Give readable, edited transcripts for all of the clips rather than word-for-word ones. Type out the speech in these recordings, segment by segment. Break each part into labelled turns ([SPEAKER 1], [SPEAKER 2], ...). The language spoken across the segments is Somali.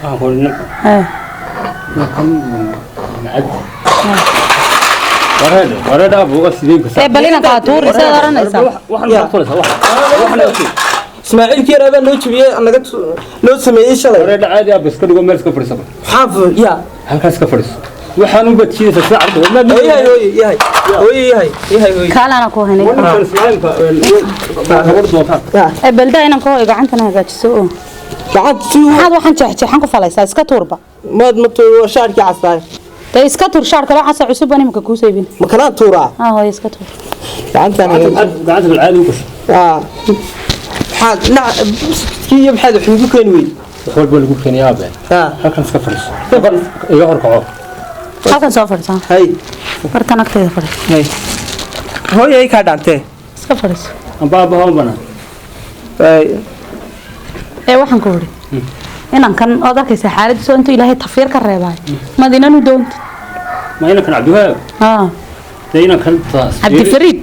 [SPEAKER 1] Waxaan ku odhi
[SPEAKER 2] Hee.
[SPEAKER 1] Ninkan macad wareedhe wareedhe abuuga sideen ka
[SPEAKER 2] Ee, bal inankaa tuuri, sidaad oranaysaa.
[SPEAKER 1] Waxaan maxaad tuuraysaa? Waxaan
[SPEAKER 3] Ismaaciil kii baa noo jabiyey, naga noo sameeyey shalay.
[SPEAKER 1] Wareedhe, caadi aaba iska dhigo, meel iska fadhiisa.
[SPEAKER 3] Maxaa ya?
[SPEAKER 1] Halkaas iska fadhiiso, waxaan u badjiidaysaa sida carruurta.
[SPEAKER 3] Hooyahay, hooye yahay, hooye yahay, yahay hooye.
[SPEAKER 2] Kaalana ku haynay.
[SPEAKER 1] Ninkan Ismaaciilka gabadh doontaan.
[SPEAKER 2] Ee, baldaa inaan ka hooyo gacantana hagaajiso oo
[SPEAKER 3] Gacanta si
[SPEAKER 2] maxaad waxaan jeexjeexan ku falaysaa? Iska tuurba.
[SPEAKER 3] Maad ma tuuro shaarkii casaay?
[SPEAKER 2] Dee iska tuur shaar kale, waxaase cusub baan imika kuu saybin.
[SPEAKER 3] Ma kanaa tuuraa?
[SPEAKER 2] Haa hooyo, iska tuur.
[SPEAKER 3] Gacantaan hagaaji.
[SPEAKER 1] Gacanta bal caadi u gasho.
[SPEAKER 3] Aa, maxaad dhinac buskudkii iyo maxaad wax iigu keeni weyd?
[SPEAKER 1] Wax walba lagu keenayaa aabe.
[SPEAKER 3] Haa.
[SPEAKER 1] Halkan iska fadhiiso, iga hor kaco.
[SPEAKER 2] Halkan soo fadhiisaa.
[SPEAKER 3] Hay.
[SPEAKER 2] Bartan agteeda fadhiiso.
[SPEAKER 3] Hay, hooye, ay kaa dhaantee.
[SPEAKER 2] Iska fadhiiso.
[SPEAKER 1] Amba aabbaha u banaan.
[SPEAKER 3] Hay.
[SPEAKER 2] Ee, waxaan ku idhi inankan ood arkaysaa xaaladiisa oo intuu Ilaahay tafiir ka reebay maad inan u doonta.
[SPEAKER 1] Ma inankan Cabdiwahaab?
[SPEAKER 2] Haa.
[SPEAKER 1] Dee inankan taas.
[SPEAKER 2] Cabdifariid.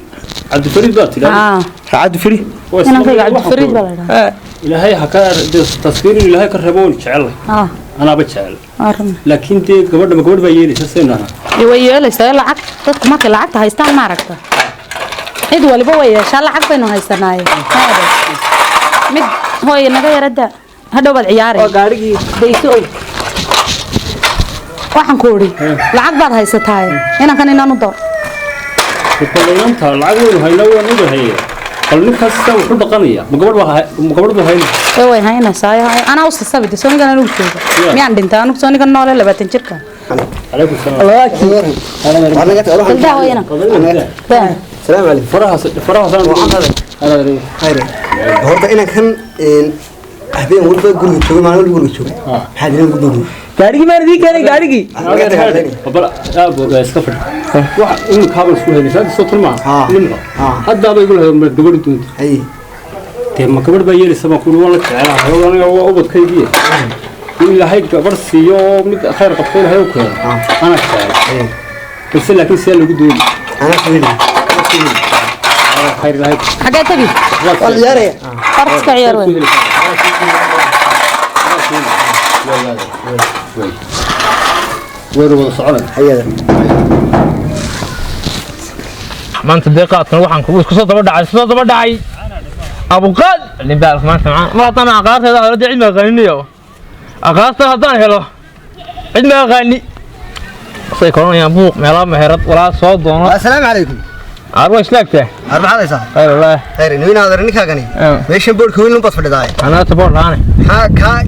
[SPEAKER 1] Cabdifariid baa tidhaa?
[SPEAKER 2] Haa.
[SPEAKER 3] Raacad firi.
[SPEAKER 2] Inankayga Cabdifariid baa la idhaha.
[SPEAKER 3] Haa.
[SPEAKER 1] Ilaahay ha ka dee tasfiir inuu Ilaahay ka reebo waan jecel.
[SPEAKER 2] Haa.
[SPEAKER 1] Anaaba jecel.
[SPEAKER 2] Waa run.
[SPEAKER 1] Laakiin dee gabadha ma gabadh baa yeelaysa saynu nahnaa?
[SPEAKER 2] Ee, way yeelaysaa lacag. Dadku markay lacagta haystaan, ma aragta, cid waliba way yeeshaa. Lacag baynu haysanaaye. Haade. Mid hooye naga yarada, hadhow baad ciyaaray.
[SPEAKER 3] Waa gaarigii.
[SPEAKER 2] Dayso ow, waxaan ku idhi lacag baad haysataaye, inankan inaan u door.
[SPEAKER 1] Inanta lacag weynu haynaa, waan ogahay. Bal ninkaas sidaa wuxuu dhaqanaya, ma gabadh baa ma gabadh buu hayna?
[SPEAKER 2] Ee, way haynaysaa. Anaa u sasabida soo ninkan anugu jooga.
[SPEAKER 1] Yeah.
[SPEAKER 2] Miyaan dhintay anugu? Soo ninkan noole 20 jirka.
[SPEAKER 1] Calaykum salaam.
[SPEAKER 2] Baldaa hooye inanka daa.
[SPEAKER 4] السلام عليكم.
[SPEAKER 1] Farahaas farahaas.
[SPEAKER 4] خير. Horta inankan habeen walba guriga jooga, maalin walba guriga jooga, maxaa dilan gudoomiye?
[SPEAKER 3] Gaarigii maan idiin keenay, gaarigii.
[SPEAKER 1] Bal aabo iska fadhi. Wax in kaabal isku haynaysa hadda soo turmaa. Nimco haddaaba igu lahayd ma gabadh doonta?
[SPEAKER 4] Hay.
[SPEAKER 1] Dee ma gabadh baa yeelaysa baan kuuri. Waan la jecelahay aniga, waa ubadkaygii. In Ilaahay gabadh siiyo oo mid khayr qabto Ilaahay u keeno anaa jecel, balse laakiin sidaa lagu dooni.
[SPEAKER 4] Anaa ku
[SPEAKER 1] Khayr Ilaahay.
[SPEAKER 2] Xagee tegi?
[SPEAKER 3] Waa la ciyaaraya.
[SPEAKER 2] Farta iska ciyaar wey.
[SPEAKER 1] Waynu wada soconay.
[SPEAKER 4] Hayada.
[SPEAKER 5] Maanta dee qaadkan waxaan kugu isku soo daba dhacay, isku soo daba dhacay abuqaad nin baa maanta macaan. Mar haddaan aqaarteeda helo dee cid ma aqaaninayo. Aqaarta haddaan helo cid ma aqaani, say koranayaan buuq meelaa meherad walaa soo doono.
[SPEAKER 4] Assalaamu calaykum.
[SPEAKER 5] Aar waa islaagtaa.
[SPEAKER 4] Arbaxad haysaa?
[SPEAKER 5] Khayr wallaahi.
[SPEAKER 4] Khayr inuu adeer ninkaagani meeshan boodhka weyn baad fadhidaa.
[SPEAKER 5] Anaa taboor la'aane.
[SPEAKER 4] Maxaa kaa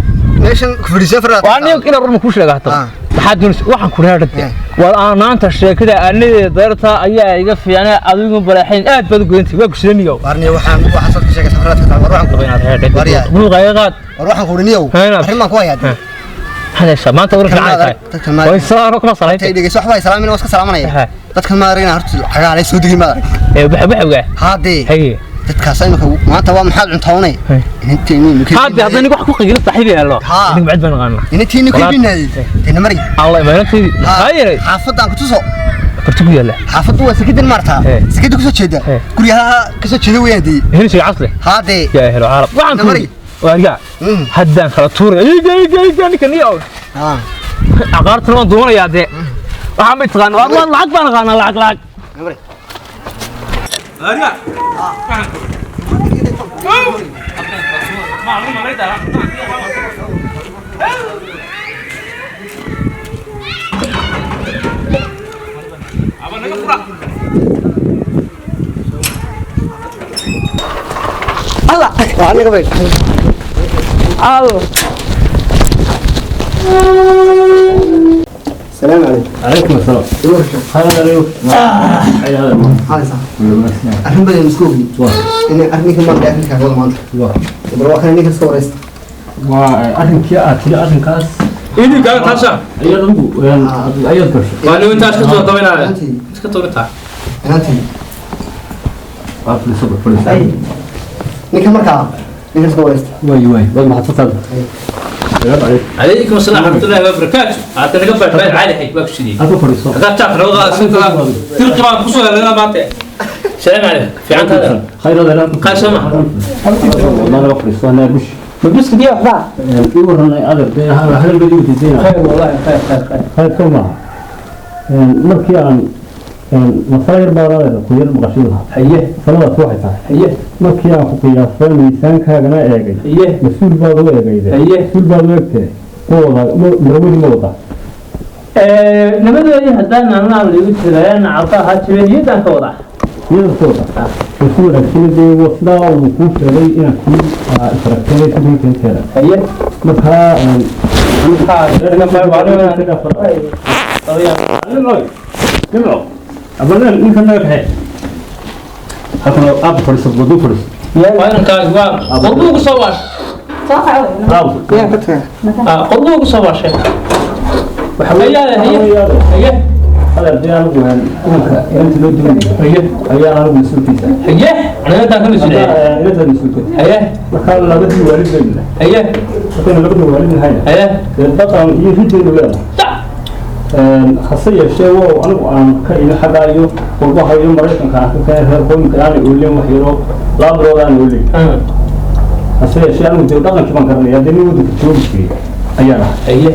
[SPEAKER 4] meeshan ku fadhiisan fadhidaa?
[SPEAKER 5] Waa nin inaan run kuu sheega hata. Maxaad doonaysa? Waxaan ku raadhay waa aanaanta sheekada anadeeda darta ayaa iga fiicnaa. Adigu balaaxayn aad baad u goyntay, waa kuslamiyow.
[SPEAKER 4] Warniyo, waxaan soo sheegay safraadka taa. War waxaan ku
[SPEAKER 5] inaad reedhay
[SPEAKER 4] Waryaa.
[SPEAKER 5] Buuqa iga qaad.
[SPEAKER 4] War waxaan ku dhiniyow.
[SPEAKER 5] Haynaad.
[SPEAKER 4] Arrin baan ku hayaa.
[SPEAKER 5] Maxaad haysaa maanta? Warka
[SPEAKER 4] Dadkan
[SPEAKER 5] fiican tahay.
[SPEAKER 4] Dadkan ma
[SPEAKER 5] way salaam kuma salayn.
[SPEAKER 4] Tay dhegeyso, waxba ay salaamin, waa iska salaamanaya. Dadkan ma aragna horta cagaalay soo degi, ma arag.
[SPEAKER 5] Ee waxa waxawga.
[SPEAKER 4] Haadee.
[SPEAKER 5] Haye.
[SPEAKER 4] Dadkaas imika maanta waa maxaad cuntawnay inanteeni?
[SPEAKER 5] Haddii hadda anigu wax ku qigilo saaxiib yeelo.
[SPEAKER 4] Haa.
[SPEAKER 5] Anigu cid baan naqaana.
[SPEAKER 4] Inanteeni ku binaayay dena mari.
[SPEAKER 5] Allah imaanteedii maxaa yeelay?
[SPEAKER 4] Xaafadaan ku tuso.
[SPEAKER 5] Barti ku yaala.
[SPEAKER 4] Xaafaddu waa sekadan maartaa, sekada kusoo jeeda, guryaha kasoo jeeda weeyaan dee.
[SPEAKER 5] Hilibka casle.
[SPEAKER 4] Haadee.
[SPEAKER 5] Yaa helo carab waxaan ku
[SPEAKER 4] Namari.
[SPEAKER 5] waariga haddaan kala tuuray iga iga iga ninkan iyo
[SPEAKER 4] haa
[SPEAKER 5] aqaartana waan duumanayaa dee. Waxaan bay taqaan waa lacag baan aqaanaa, lacag lacag.
[SPEAKER 4] Namari.
[SPEAKER 5] Waariga.
[SPEAKER 3] Allah.
[SPEAKER 4] Waa naga bay.
[SPEAKER 3] Allah.
[SPEAKER 4] السلام عليكم.
[SPEAKER 1] عليكم السلام، خير عليكم، حي هذا.
[SPEAKER 4] Haysa. Arrin badan isku ogi in arrinka maanta arrinka wada maanta bal waa kan ninka soo wareysta.
[SPEAKER 1] Waa arrinkii aad tiri arrinkaas.
[SPEAKER 5] Idin kala taasha.
[SPEAKER 1] Ayaad adigu ayaad gashay.
[SPEAKER 5] Waa nin intaas ka soo dabaynaya iska tuurintaa.
[SPEAKER 4] Inantii.
[SPEAKER 1] Waa fadhiiso, fadhiiso.
[SPEAKER 4] Ninka markaa ninka soo wareysta.
[SPEAKER 1] Waay waay, waad mahadsantahay. Salaam calaykum.
[SPEAKER 5] عليكم السلام ورحمة الله وبركاته. حتى نقبل بعد عالي حي باك شديد.
[SPEAKER 1] Halka fadhiiso.
[SPEAKER 5] هذا تعرف لو تلقى ما خصوصا لنا ما السلام عليكم، في عندك
[SPEAKER 1] khayr adeer.
[SPEAKER 5] قال سمح.
[SPEAKER 1] والله la fadhiiso anaa bush
[SPEAKER 5] Ma biskit iyo waxba?
[SPEAKER 1] Ii waranay adeer, dee hadal baad igu diidayna.
[SPEAKER 5] Khayr wallahi, khayr khayr khayr.
[SPEAKER 1] Khayr soo maaha. Markii aan masala yar baan adeer ku yar maqashay lahaa.
[SPEAKER 5] Haye.
[SPEAKER 1] Masaladaas waxay tahay,
[SPEAKER 5] Haye.
[SPEAKER 1] markii aan ku qiyaasay miisaankaagana eegay,
[SPEAKER 5] Haye.
[SPEAKER 1] mas-uul baad u eegayde.
[SPEAKER 5] Haye.
[SPEAKER 1] Mas-uul baad u egtee, ma wadaa marwadi ma wadaa?
[SPEAKER 5] Nabadoodii haddaan anaa liigu jirayaan cabta ahaa jireen, niyaddaan ka wadaa.
[SPEAKER 1] Iyada ku wadaa way ku wanaagsan, dee waa sidaa uu kuu sheegay inaan kuu isragtay sidiinkeeda.
[SPEAKER 5] Haye.
[SPEAKER 1] Markaa nimco abadan ninka naga kaxee halkan, aab fadhiiso, waduu fadhiiso.
[SPEAKER 5] Waa inankaagi waa qodbuu ku soo waashay.
[SPEAKER 2] Soo kaco.
[SPEAKER 1] Aab.
[SPEAKER 3] Yaan ka tagaa.
[SPEAKER 5] Qodbuu ku soo waashay. Haye haye haye.
[SPEAKER 1] Adeer, dee anigu inanka inanta loo doonaya
[SPEAKER 5] Haye.
[SPEAKER 1] ayaa anigu mas-uulkiisa.
[SPEAKER 5] Haye, anigataan ka mas-uuliyay.
[SPEAKER 1] Inanta mas-uulkeeda.
[SPEAKER 5] Haye.
[SPEAKER 1] Markaa labadii waalid baynu nahay.
[SPEAKER 5] Haye.
[SPEAKER 1] Markaynu labadii waalid nahayna,
[SPEAKER 5] Haye.
[SPEAKER 1] dee dhaqan iyo ridaynu leenahay, hase yeeshee wow anigu aan ka imi xaggaa iyo qurbaha iyo Maraykanka aan ka keenay reer qooyinka aanay oolin wax yaroo 2 bilood aanay oolin, hase yeeshee anigu dee dhaqankii baan garanaya, dee nin waddanka joogi jiray ayaan ahay.
[SPEAKER 5] Haye.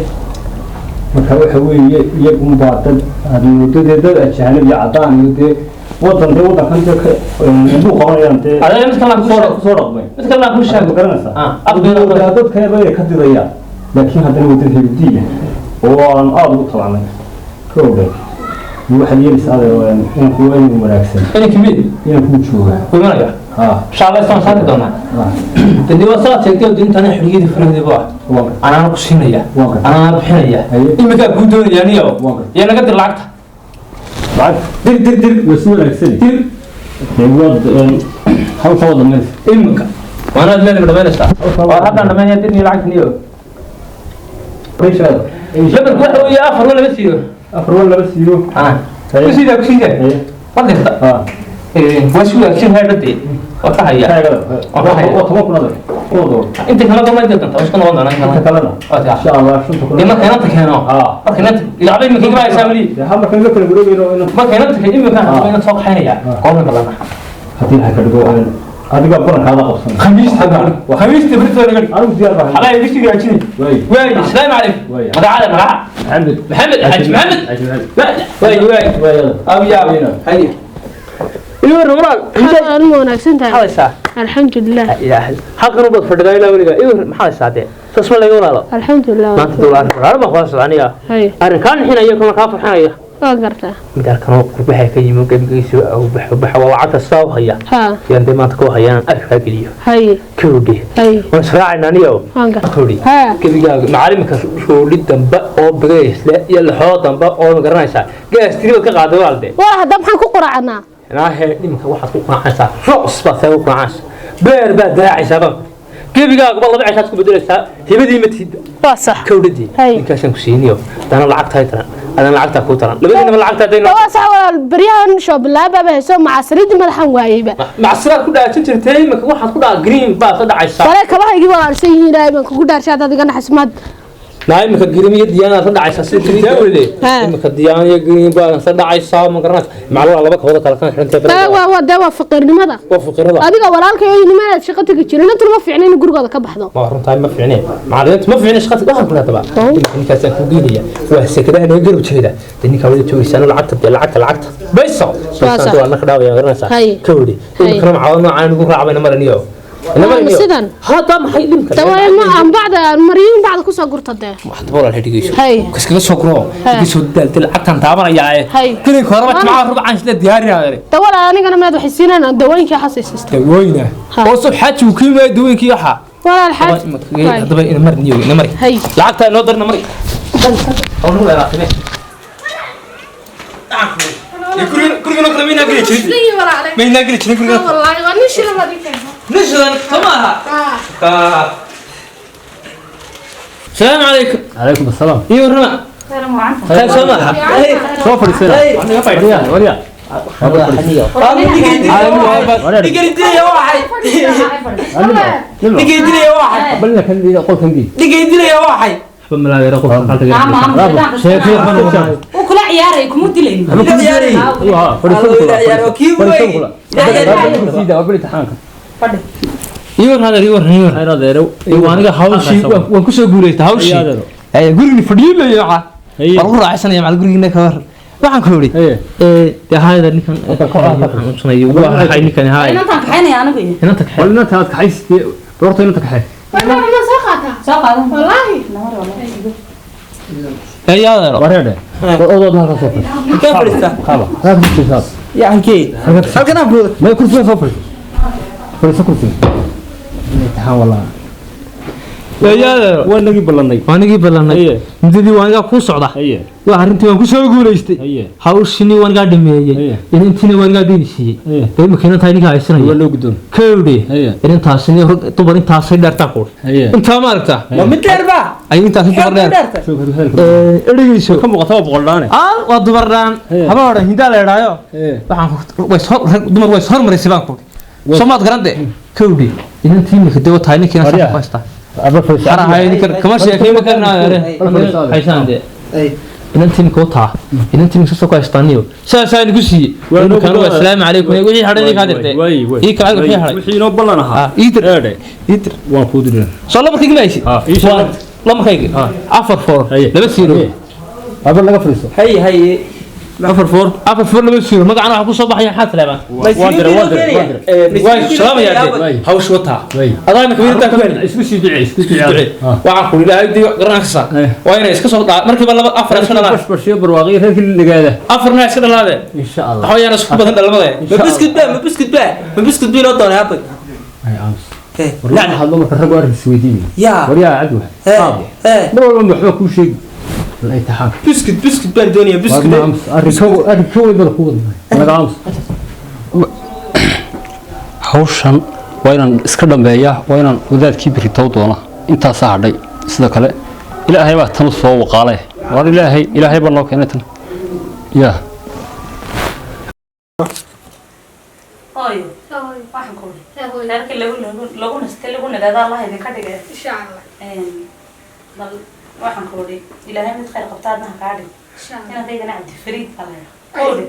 [SPEAKER 1] Marka waxa weeye iyagunbaa dad aad moodo dee dad ajaanib iyo caddaan iyo dee wadan dee waddankan dee ka indhuu qabanayaan dee.
[SPEAKER 5] Adeer, mid kalena ku
[SPEAKER 1] kusoo
[SPEAKER 5] sheeg.
[SPEAKER 1] Kusoo dhaqmay.
[SPEAKER 5] Mid kalena ku sheeg.
[SPEAKER 1] Ma garanaysaa?
[SPEAKER 5] Aqbila.
[SPEAKER 1] Dadka inay ka didayaan, laakiin haddana wadan heebdiya oo aan aada ugu tabacnay ka ogeyn waxaad yeelaysaa adeer inaan kuwa inuu wanaagsan.
[SPEAKER 5] Inanki mid
[SPEAKER 1] inaan kuu joogaa.
[SPEAKER 5] Ku imanaya.
[SPEAKER 1] Ha.
[SPEAKER 5] Insha Allah istaan saari doonaa. Dee waa saad sheegtay oo diintana xorriyadii furaheedii waa
[SPEAKER 1] Waan gartay.
[SPEAKER 5] Anaana ku siinaya.
[SPEAKER 1] Waan gartay.
[SPEAKER 5] Anaana bixinaya.
[SPEAKER 1] Haye.
[SPEAKER 5] Iminkaa kuu doonaya niyo.
[SPEAKER 1] Waan gartay.
[SPEAKER 5] Iyo naga dir lacagta.
[SPEAKER 1] Lacag.
[SPEAKER 5] Dir dir dir.
[SPEAKER 1] Waa si wanaagsan.
[SPEAKER 5] Dir.
[SPEAKER 1] Dee waad hawsha wada maysa.
[SPEAKER 5] Iminka waanaad leedahay, ma dhamaynaysaa? Waa haddaan dhamaynaya, dir niyo lacagta niyo. Labarku waxa weeye 4 1 2 siiyo.
[SPEAKER 1] 4 1 2 siiyo.
[SPEAKER 5] Ku siidaa, ku siidaa.
[SPEAKER 1] Haye.
[SPEAKER 5] Ma dirta?
[SPEAKER 1] Ha.
[SPEAKER 5] Waa si wanaagsan haadhade, waa ka haya.
[SPEAKER 1] Waa 10,000 adeer, kuwa door.
[SPEAKER 5] Inta kale goma inta doonta isku noqon doonaa.
[SPEAKER 1] Inta kalena insha Allah 5,000.
[SPEAKER 5] Dee marka inanta keeno, marka inanta ilacba iminka igama haysaa weli.
[SPEAKER 1] Dee ha markan la kala wareegayno inaan
[SPEAKER 5] Marka inanta iminka hadaba inaan soo kaxaynaya, goorma balana?
[SPEAKER 1] Haddii ha ka dhigo adiga balankaada qabsan.
[SPEAKER 5] Khamiista, khamiista berito naga dhig.
[SPEAKER 1] Anigu diyaar baan.
[SPEAKER 5] Xalay iga sigaajini.
[SPEAKER 1] Waay.
[SPEAKER 5] Waay, asalaamu calaykum.
[SPEAKER 1] Waay.
[SPEAKER 5] Magacada, magaca?
[SPEAKER 1] Maxamed.
[SPEAKER 5] Maxamed Xaaji Maxamed.
[SPEAKER 1] Xaaji Maxamed.
[SPEAKER 5] Waay waay.
[SPEAKER 1] Waay adeer.
[SPEAKER 5] Abiyaa haye, iyo walaal.
[SPEAKER 6] Aad ma wanaagsan tahay?
[SPEAKER 5] Maxaa haysaa?
[SPEAKER 6] Alxamdulilah.
[SPEAKER 5] Ilaahay, halkan ubaad fadhidaa ilaa weligaa. Iyo maxaa haysaa? Dee saas ma laga walaalo.
[SPEAKER 6] Alxamdulilah.
[SPEAKER 5] Maanta dowla arrin walaalo baan kula soconiya.
[SPEAKER 6] Haye.
[SPEAKER 5] Arrin kaa nixinaya kana kaa farxinaya.
[SPEAKER 6] Waa gartaa.
[SPEAKER 5] Mid arkan oo qurbaha ka yimi, gebigiisu bax bax, waa lacagta sidaa u haya.
[SPEAKER 6] Ha.
[SPEAKER 5] Yaan dee maanta ku hayaan afkaa geliyo.
[SPEAKER 6] Haye.
[SPEAKER 5] Kowdhe.
[SPEAKER 6] Haye.
[SPEAKER 5] Waan israacayna aniyo.
[SPEAKER 6] Waan gartaa.
[SPEAKER 5] Kowdhe.
[SPEAKER 6] Ha.
[SPEAKER 5] Gebigaaga macalimka roodhi dambe oo bigaysle iyo laxoo dambe oo ma garanaysaa gaas tiri baad ka qaaday waalde.
[SPEAKER 6] War hadda maxaan ku quracanaa?
[SPEAKER 5] Naahe, dhimanka waxaad ku qanacaysaa roos baad saa ku qanacaysaa, beer baad daraacaysaa, baan gebigaagaba laba ceshaad ku bedelaysaa, hibadii ma tihid.
[SPEAKER 6] Waa sax.
[SPEAKER 5] Kowdhadii.
[SPEAKER 6] Hay.
[SPEAKER 5] Ninkaasaan ku siiniyo dana lacagtaa taran, adana lacagtaa kuu taran, labadiinaba lacagtaa dayno.
[SPEAKER 6] Waa sax walaal, baryahan shoobilaababa hayso macaasiriinta madaxan waayeyba.
[SPEAKER 5] Macsiraad ku dhaajin jirtay, iminka waxaad ku dhaca green baad ka dhacaysaa.
[SPEAKER 6] Wale kabahaygii walaalsan yihiin, ilaahay baan kugu dhaarshay haddaad iga naxasmaad.
[SPEAKER 5] Naa iminka green iyo diyaanaad ka dhacaysaa sida green
[SPEAKER 6] Ha.
[SPEAKER 5] iminka diyaan iyo green baad ka dhacaysaa, ma garanaysa macluumaa laba kooda kala kan xirantay.
[SPEAKER 6] Waa waa dee waa faqiirnimada.
[SPEAKER 5] Waa fuqirada.
[SPEAKER 6] Adiga walaalkay oo nimaanaad shaqo tegi jirin, intuna ma fiicna in gurigooda ka baxdo.
[SPEAKER 5] Ma runtahay, ma fiicne macallimiinta, ma fiicne shaqada waxaan ku leedahay iminka ninkaasaan ku geynaya waa sekadaha naga garab jeeda, dee ninkaa wada joogaysaa lacagta, dee lacagta lacagta bayso.
[SPEAKER 6] Waa sax.
[SPEAKER 5] Waa naka dhaawaya, garanaysaa.
[SPEAKER 6] Hay.
[SPEAKER 5] Ka wadi iminkana macaawin noocaan ugu raacbayna maraniyo.
[SPEAKER 6] Waa sidan.
[SPEAKER 5] Hadda maxay dhimka?
[SPEAKER 6] Dawaa ma aan bacda maryiin bacda kusoo gurta dee.
[SPEAKER 5] Waxba walaal dhigayso.
[SPEAKER 6] Hay.
[SPEAKER 5] Kaskaga soo guro.
[SPEAKER 6] Hay.
[SPEAKER 5] Iga soo daal lacagtan taabanaya.
[SPEAKER 6] Hay.
[SPEAKER 5] Gelinka horeba jimcaha rubcan sida diyaarinaya.
[SPEAKER 6] Dawaa anigana maad waxay siinaan dawooyinkii xasaysiista.
[SPEAKER 5] Dawooyina
[SPEAKER 6] Ha.
[SPEAKER 5] oo soo xaaji uu kiimay dawooyinkii waxa.
[SPEAKER 6] Walaal xaaj.
[SPEAKER 5] Haddaba ina mar niyo ina mari.
[SPEAKER 6] Hay.
[SPEAKER 5] Lacagta inoo darna mari. Hawlu leedahay. Gurigan oo kale maynaa geli jirin. Maynaa geli jirin gurigan.
[SPEAKER 6] Wallaahi waa nin shila baad ii keentay.
[SPEAKER 5] Nishadan soo maaha. Salaamu calaykum.
[SPEAKER 1] Calaykum asalaam.
[SPEAKER 5] Iyo rama. Khayr soo maaha.
[SPEAKER 1] Soo fadhiisana. Waryaa waryaa.
[SPEAKER 3] Dhigay waxay. Dhigay dilaya waxay.
[SPEAKER 1] Balna kan dhiga qolkan gii.
[SPEAKER 3] Dhigay dilaya waxay.
[SPEAKER 2] Wuu kula ciyaaray, kuma dilayn.
[SPEAKER 3] Ciyaari.
[SPEAKER 1] Ha, fadhiisan kula.
[SPEAKER 3] Ciyaari oo kii
[SPEAKER 1] Fadhiisan
[SPEAKER 3] weyn.
[SPEAKER 1] kula. Sida waa bili taxaanka.
[SPEAKER 2] Fadhi.
[SPEAKER 5] Iyo war iyo war iyo
[SPEAKER 1] Khayr adeero.
[SPEAKER 5] Iyo aniga hawshii waan ku soo guuleystay hawshii.
[SPEAKER 1] Adeero.
[SPEAKER 5] Ay gurigni fadhiyo leeyo waxa.
[SPEAKER 1] Haye.
[SPEAKER 5] Waan ku raaxaysanaya macal gurigina ka war. Waxaan ku yiri
[SPEAKER 1] Haye.
[SPEAKER 5] ee hayda ninkan xanuunsanayo waa hay ninkan hay.
[SPEAKER 2] Inantaan kaxaynaya anigu iyo.
[SPEAKER 5] Inanta kaxay.
[SPEAKER 1] Wal inanta aad kaxaysatay horta inanta kaxay.
[SPEAKER 6] Ma soo qaataa?
[SPEAKER 2] Soo qaadan.
[SPEAKER 6] Wallaahi.
[SPEAKER 5] Ee adeero.
[SPEAKER 1] Wareedhe. Odood halka soo fadhiiso.
[SPEAKER 3] Ka fadhiista.
[SPEAKER 1] Qaba. Halka ku fadhiiso.
[SPEAKER 3] Yaa halkee? Halkan aan buuda.
[SPEAKER 1] Ma kursiga soo fadhiiso. Fadhiiso kursiga. Imtixaan walaa.
[SPEAKER 5] Ee adeero.
[SPEAKER 1] Waa nagii ballanay.
[SPEAKER 5] Waa nagii ballanay.
[SPEAKER 1] Haye.
[SPEAKER 5] Muddadii waan iga ku socda.
[SPEAKER 1] Haye.
[SPEAKER 5] Waa arrintii waan ku soo guuleystay.
[SPEAKER 1] Haye.
[SPEAKER 5] Hawshini waan iga dhameeyay.
[SPEAKER 1] Haye.
[SPEAKER 5] Inantiina waan iga deyn siiyay.
[SPEAKER 1] Haye.
[SPEAKER 5] Dee imika inantaa ninka haysanaya.
[SPEAKER 1] Waa loo guddoon.
[SPEAKER 5] Kowdhe.
[SPEAKER 1] Haye.
[SPEAKER 5] Inantaasini dumar intaasay dheertaa kuur.
[SPEAKER 1] Haye.
[SPEAKER 5] Intaa ma aragtaa?
[SPEAKER 3] Ma mid dheer ba?
[SPEAKER 5] Ay intaasi dumar dheer.
[SPEAKER 3] Dheerta.
[SPEAKER 5] Ee erigayso.
[SPEAKER 1] Ka muuqata waa boqol dhaane.
[SPEAKER 5] Ah waa dumar dhaan.
[SPEAKER 1] Haye.
[SPEAKER 5] Haba odhan hindaa la idhaayo.
[SPEAKER 1] Haye.
[SPEAKER 5] Waxaan way soo dumar way soo hormarisay baan kuur. Soo maad garante. Kowdhe. Inantii imika dee tahay ninkiina
[SPEAKER 1] Waryaa.
[SPEAKER 5] sax ku haystaa.
[SPEAKER 1] Aba fadhiiso.
[SPEAKER 5] Hara ninkan kama sheekay ma karnaa
[SPEAKER 3] Haye.
[SPEAKER 5] haysaan dee.
[SPEAKER 3] Ay.
[SPEAKER 5] Inantii imika wataa. Inantii imika soo ku haystaaniyo. Saasaa idinku siiyey.
[SPEAKER 1] Waa noo
[SPEAKER 5] Imika
[SPEAKER 1] guddoon.
[SPEAKER 5] assalaamu calaykum. Wixii hadhay ninkaa dirtay.
[SPEAKER 1] Way way.
[SPEAKER 5] Ii kacay wixii hadhay.
[SPEAKER 1] Wixii inoo ballan ahaa.
[SPEAKER 5] Ah, ii dir.
[SPEAKER 1] Eedhe.
[SPEAKER 5] Ii dir.
[SPEAKER 1] Waan kuu diray.
[SPEAKER 5] Soo laba kayga ma haysid?
[SPEAKER 1] Ah, ii sheeg.
[SPEAKER 5] Laba kayga.
[SPEAKER 1] Ah.
[SPEAKER 5] 4 4
[SPEAKER 1] Haye.
[SPEAKER 5] 2 0.
[SPEAKER 1] Haye. Aba laga fadhiiso.
[SPEAKER 3] Hay hay.
[SPEAKER 5] 4 4 4 4 2 0. Magacana waxa ku soo baxaya xaad leebaan.
[SPEAKER 1] Waan diray waan diray waan diray.
[SPEAKER 5] Way salaamaya
[SPEAKER 1] Way.
[SPEAKER 5] hawsh wataa.
[SPEAKER 1] Way.
[SPEAKER 5] Adaa imika wiilta ku heli.
[SPEAKER 1] Isku sii ducee, isku sii ducee.
[SPEAKER 5] Waxaan ku ilaahay diyo garanaysa.
[SPEAKER 1] Haye.
[SPEAKER 5] Waa inay iska soo dhaa markiiba laba afar iska dhalaan.
[SPEAKER 1] Bash bash iyo barwaaqo reerkii nagaada.
[SPEAKER 5] Afarna iska dhalaade.
[SPEAKER 1] Insha Allah.
[SPEAKER 5] Waxa weeyaan isku badan dhalmada.
[SPEAKER 3] Ma biscuit ba? Ma biscuit ba? Ma biscuit bi loo doonay abay?
[SPEAKER 1] Ay aamus.
[SPEAKER 3] Eh.
[SPEAKER 1] War waxaa hadlo marka rag waa arrin isweydiinaya.
[SPEAKER 3] Yaa.
[SPEAKER 1] Waryaa cabdi wax.
[SPEAKER 3] Eh.
[SPEAKER 1] Qaabo.
[SPEAKER 3] Eh.
[SPEAKER 1] Mar walba waxba kuu sheegi. La imtixaan.
[SPEAKER 3] Biscuit biscuit baan doonayaa
[SPEAKER 1] War
[SPEAKER 3] biscuit.
[SPEAKER 1] ma aamus. Arrin ka weyn baan kuu wadnaa. Naga aamus. Hawshan waa inaan iska dhambeeyaa, waa inaan wadaadkii beritow doona. Intaasaa hadhay. Sidoo kale ilaahay baa tan u soo waqaalay. War ilaahay, ilaahay baa noo keenay tan. Yaa.
[SPEAKER 2] Hooyo. Waxaan ku uri. Reerkii lagu lagu nastay lagu nagaado Allah idinka dhigay.
[SPEAKER 6] Insha Allah.
[SPEAKER 2] Bal waxaan ku uri ilaahay mid khayr qabta adna ha kaa dhig.
[SPEAKER 6] Insha Allah.
[SPEAKER 2] Inantaydana Cabdifariid baa la yidhaha. Kowdhe.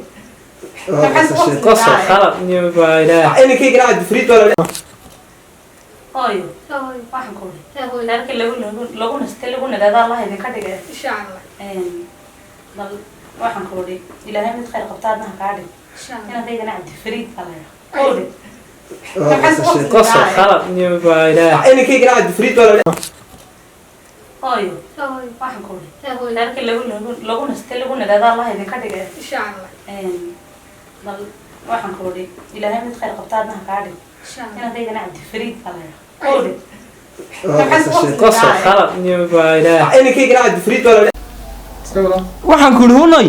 [SPEAKER 5] Qosol khalad niyo baa ilaahay.
[SPEAKER 3] Inankayga Cabdifariid baa la
[SPEAKER 2] Hooyo. Waxaan ku uri reerkii lagu lagu nastay lagu nagaado Allah idinka dhigay.
[SPEAKER 6] Insha Allah.
[SPEAKER 2] Bal waxaan ku uri ilaahay mid khayr qabta adna ha kaa dhig.
[SPEAKER 6] Insha Allah.
[SPEAKER 2] Inantaydana Cabdifariid baa la yidhaha. Kowdhe.
[SPEAKER 5] Qosol khalad niyo baa ilaahay.
[SPEAKER 3] Inankayga Cabdifariid baa la
[SPEAKER 2] Hooyo. Waxaan ku uri reerkii lagu lagu nastay lagu nagaado Allah idinka dhigay.
[SPEAKER 6] Insha Allah.
[SPEAKER 2] Bal waxaan ku uri ilaahay mid khayr qabta adna ha kaa dhig.
[SPEAKER 6] Insha Allah.
[SPEAKER 2] Inantaydana Cabdifariid baa la yidhaha. Kowdhe.
[SPEAKER 5] Qosol khalad niyo baa ilaahay.
[SPEAKER 3] Inankayga Cabdifariid baa la Waxaan ku hunoy.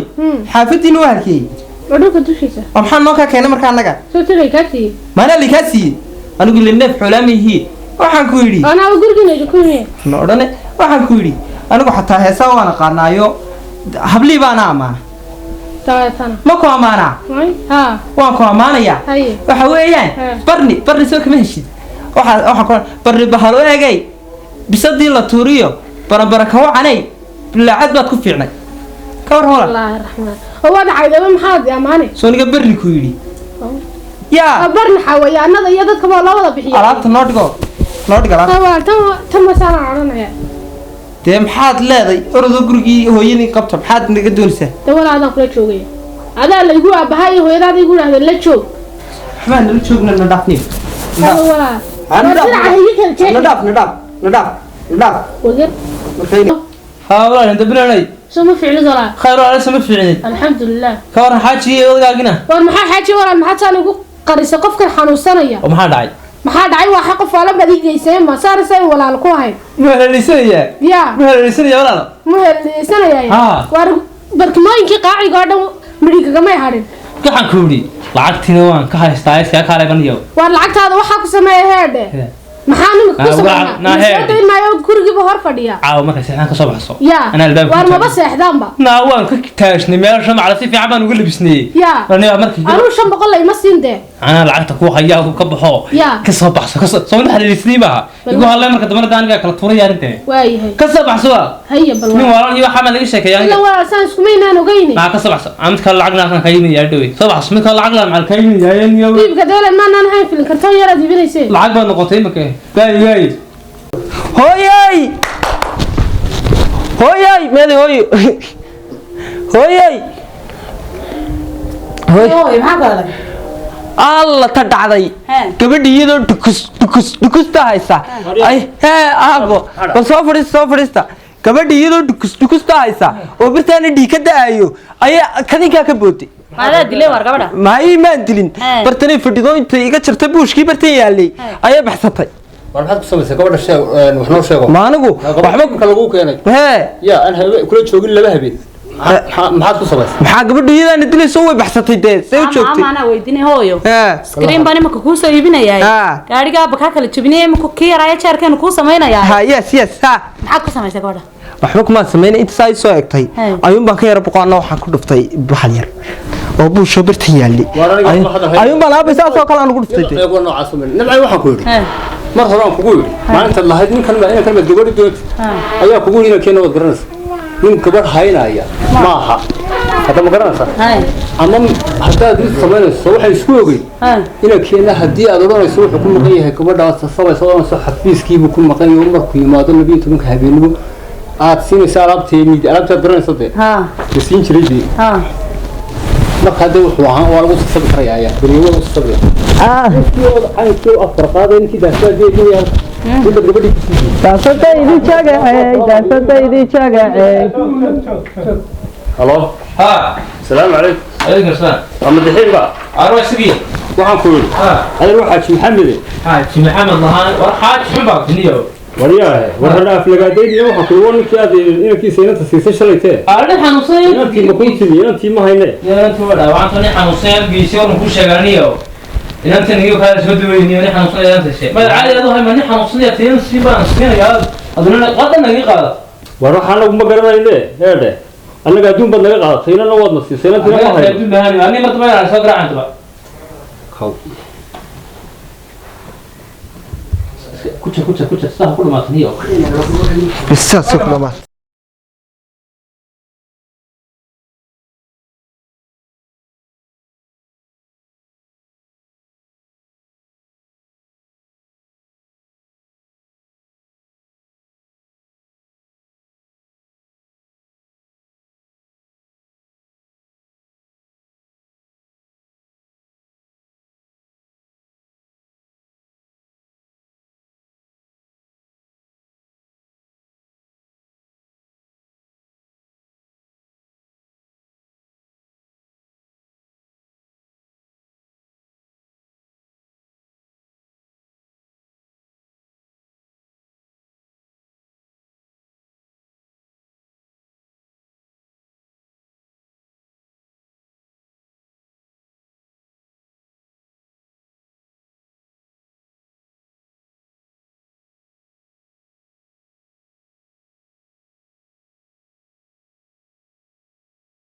[SPEAKER 3] Xaafadiina waa halkee?
[SPEAKER 6] Waa dhulka dushiisa.
[SPEAKER 3] Waa maxaa noo ka keenay markaa annaga?
[SPEAKER 6] Soo tiray kaa siiyey.
[SPEAKER 3] Maanaa la kaa siiyey. Anigu ila neef xoolaamihii. Waxaan ku yidhi.
[SPEAKER 6] Anaa gurigiina idinku yimi.
[SPEAKER 3] Ma odhane. Waxaan ku yidhi anigu xataa heesaa waan aqaanaayo hablii baana amaana.
[SPEAKER 6] Tawaatana.
[SPEAKER 3] Ma ku amaanaa?
[SPEAKER 6] May? Haa.
[SPEAKER 3] Waan ku amaanayaa.
[SPEAKER 6] Haye.
[SPEAKER 3] Waxa weeyaan
[SPEAKER 6] Haa.
[SPEAKER 3] barni barni soo kama heshid. Waxa waxa ku barni bahalo eegay. Bisadii la tuuriyo barabara ka wacanay bilaacad baad ku fiicnay. Ka war hola.
[SPEAKER 6] Wallaahi raxmaan. Oo waa dhacay daba maxaad amaanay?
[SPEAKER 3] Soo niga barni ku yidhi. Yaa
[SPEAKER 6] Barni xawayaanada iyo dadka baa loo wada bixiyaa.
[SPEAKER 3] alaabta noo dhigo. Noo dhigo alaabta.
[SPEAKER 6] Waa tan tan masaan oranaya.
[SPEAKER 3] Dee maxaad leeday orodoo gurigii hooyadii qabta maxaad naga doonaysaa?
[SPEAKER 6] Dee walaa adaan kula joogaya. Adaa la igu aabahay iyo hooyadaada igu yidhaahdeen la joog.
[SPEAKER 3] Waxbaa nala joogna na dhaafniyo.
[SPEAKER 6] Hada walaa.
[SPEAKER 3] Ah, na dhaaf.
[SPEAKER 6] Waa dhinaca iga kala jeexi.
[SPEAKER 3] Na dhaaf na dhaaf na dhaaf na dhaaf.
[SPEAKER 6] Wagar.
[SPEAKER 3] Markayna
[SPEAKER 5] Ha walaal inta bilanay.
[SPEAKER 6] Soo ma fiicnid walaa.
[SPEAKER 5] Khayr walaal sama fiicnid.
[SPEAKER 6] Alxamdulilah.
[SPEAKER 5] Ka waran xaaji iyo odagaagina.
[SPEAKER 6] War maxaa xaaji walaal maxaad saan igu qarisay qofkan xanuunsanaya?
[SPEAKER 5] Oo maxaa dhacay?
[SPEAKER 6] Maxaa dhacay waa qof walaal baad ii geysay ma saaraysa walaal ku ahayn.
[SPEAKER 5] Ma heleysanayaa?
[SPEAKER 6] Yaa.
[SPEAKER 5] Ma heleysanayaa walaal?
[SPEAKER 6] Ma heleysanayaa?
[SPEAKER 5] Haa.
[SPEAKER 6] War barkimooyinkii qaaciga oo dhan midhi kagamay hadhin.
[SPEAKER 5] Waxaan ku yidhi lacagtiina waan ka haystaa iskaga kaalay
[SPEAKER 6] War lacagtaada waxaa ku sameeya heedhe. Maxaa nimka ku sameeyaa?
[SPEAKER 5] Naa heedhe.
[SPEAKER 6] Soo dayn maayo gurigiiba hor fadhiya.
[SPEAKER 5] Caawa markay seexdaan ka soo baxso.
[SPEAKER 6] Yaa.
[SPEAKER 5] Anaa albaabka
[SPEAKER 6] War
[SPEAKER 5] ku
[SPEAKER 6] maba
[SPEAKER 5] taagan.
[SPEAKER 6] seexdaanba.
[SPEAKER 5] Naa waan ka taashnay meel shan macala si fiican baan uga labisnayey.
[SPEAKER 6] Yaa.
[SPEAKER 5] Aniga markii
[SPEAKER 6] Anuu 500 la ima siin dee.
[SPEAKER 5] Anaa lacagta ku hayaa ka baxo.
[SPEAKER 6] Yaa.
[SPEAKER 5] Ka soo baxso, ka soo soo naxariisnii baa igu hadlay marka dambe aniga kala tuuraya arrintan.
[SPEAKER 6] Waayahay.
[SPEAKER 5] Ka soo baxso waa.
[SPEAKER 6] Haya bal.
[SPEAKER 5] Nin waalan iyo waxaa ma laga sheekeeyaa
[SPEAKER 6] ila
[SPEAKER 5] aniga.
[SPEAKER 6] Waa saan iskumaynaan ogeyne.
[SPEAKER 5] Maxaa ka soo baxso? Mid kale lacag la'aan ka yimid yaa dhawey. Soo baxso, mid kale lacag la'aan maxaa ka yimid yaa niyo.
[SPEAKER 6] Iibka deelan maanaan ahayn, filin kartoon yaraad iibinayseen.
[SPEAKER 5] Lacag baa noqotay imika. Gaay gaay.
[SPEAKER 3] Hooyay, hooyay, meeday hooyo? Hooyay, hooy.
[SPEAKER 2] Hooyo, maxaa ku helay?
[SPEAKER 3] Alla ta dhacday.
[SPEAKER 2] Hee.
[SPEAKER 3] Gabadhi iyadoo dhukus dhukus dhukusta haysa ay hee aabo, bal soo fadhiista, soo fadhiista. Gabadhi iyadoo dhukus dhukusta haysa oo birtaana dhiig ka da'ayo ayaa kadinkaa ka booday.
[SPEAKER 2] Maadaa dilay war gabadha?
[SPEAKER 3] Maay, maan dilin.
[SPEAKER 2] Hee.
[SPEAKER 3] Bartanay fadhido, intay iga jartay buushkii bartan yaalay ayay baxsatay.
[SPEAKER 4] War maxaad ku samaysay gabadha? Sheeg, wax noo sheego.
[SPEAKER 3] Ma anigu
[SPEAKER 4] waxba
[SPEAKER 3] waxba
[SPEAKER 4] ka lagu keenay.
[SPEAKER 3] Hee.
[SPEAKER 4] Yaa aan habe kula joogin laba habeen, maxaad ku samaysay?
[SPEAKER 3] Maxaa gabadhu iyadaana dilayso? Way baxsatay dee, see u joogtay?
[SPEAKER 2] Ama anaa weydiinay hooyo.
[SPEAKER 3] Hee.
[SPEAKER 2] Screen baan imika kuu soo iibinayaa.
[SPEAKER 3] Ah.
[SPEAKER 2] Gaadhigaa kaa kala jebinaya imika, kii yaraaya jeerkeenu kuu samaynayaa.
[SPEAKER 3] Ha, yes yes, ha.
[SPEAKER 2] Maxaad ku samaysay gabadha?
[SPEAKER 3] Waxba kumaan sameynay, inta saa ii soo egtay
[SPEAKER 2] Hey.
[SPEAKER 3] ayuun baan ka yara boqoana, waxaan ku dhuftay baxal yar oo buushoo birtan yaallay.
[SPEAKER 4] Waar aniga waxba hadal hayn.
[SPEAKER 3] Ayuun baan aabay saasoo kale aan ugu dhuftay dee.
[SPEAKER 4] Eego noocaas uma nabcay. Waxaan ku yidhi
[SPEAKER 2] Hee.
[SPEAKER 4] mar hore aan kugu yidhi maalintaad lahayd ninkan ma inankan maad gabadhi doonta ayaa kugu yidhi inankeena waad garanaysa, nin gabadh haynaya maaha hadda, ma garanaysaa?
[SPEAKER 2] Hee.
[SPEAKER 4] Ama haddaad mid samaynayso waxay isku ogeyn
[SPEAKER 2] Hee.
[SPEAKER 4] inankeena haddii aad odhanayso wuxuu ku maqan yahay gabadhaas sasabaysa odhanayso xafiiskiibuu ku maqan yahay, markuu yimaado 12-ka habeenimo aad siinaysa alaabteeni, alaabtaad garanaysa dee
[SPEAKER 2] Ha.
[SPEAKER 4] la siin jiray dee.
[SPEAKER 2] Ha.
[SPEAKER 4] Marka hadda wuxuu ahaa waa lagu sasabi karayaa, ayaa beriyo waa lagu sasabaya caynkii afar qaaday ninkii daasadeedinaya midda gabadhii ku siiyey.
[SPEAKER 3] Daasadaydi jagacey, daasadaydi jagacey.
[SPEAKER 1] Halo.
[SPEAKER 5] Ha.
[SPEAKER 1] Salaamu calaykum.
[SPEAKER 5] Alaykum salaam.
[SPEAKER 1] Waa madaxiin ba?
[SPEAKER 5] Arwa isagii.
[SPEAKER 1] Waxaan ku yidhi
[SPEAKER 5] Ha.
[SPEAKER 1] adeer waxaa ji Maxamede.
[SPEAKER 5] Xaaji Maxamed lahaan war xaaji xun baa tiniyo.
[SPEAKER 1] Waryaahe, war hadha aflagaadaynaya. Waxaan ku yidhi war ninkii aad inankiisa inanta siisay shalaytee.
[SPEAKER 5] Arrin xanuunsan.
[SPEAKER 1] Inantii ma kuu timi? Inantii ma hayne.
[SPEAKER 5] Inantii waa dhaawacanta, nin xanuunsan geysay oo ku sheeganiyo. Inantan iyo kale soo duweyniyo, nin xanuunsan inanta sheeg. Ma caadi adu hay, ma nin xanuunsan yaa tiyan si baan siinayaa. Aduna qadan naga qaada.
[SPEAKER 1] War waxaan anagu ma garanayne eedhe, annaga adduun baad naga qaadatay, inana waadna siisay, inantiina ma hayno.
[SPEAKER 5] Adduun baan ani marta ma soo garaacanta.
[SPEAKER 4] Kaw.
[SPEAKER 5] Ku jir, ku jir, ku jir, sax ku dhamaataniyo.
[SPEAKER 4] Bisaas ku dhamaatay.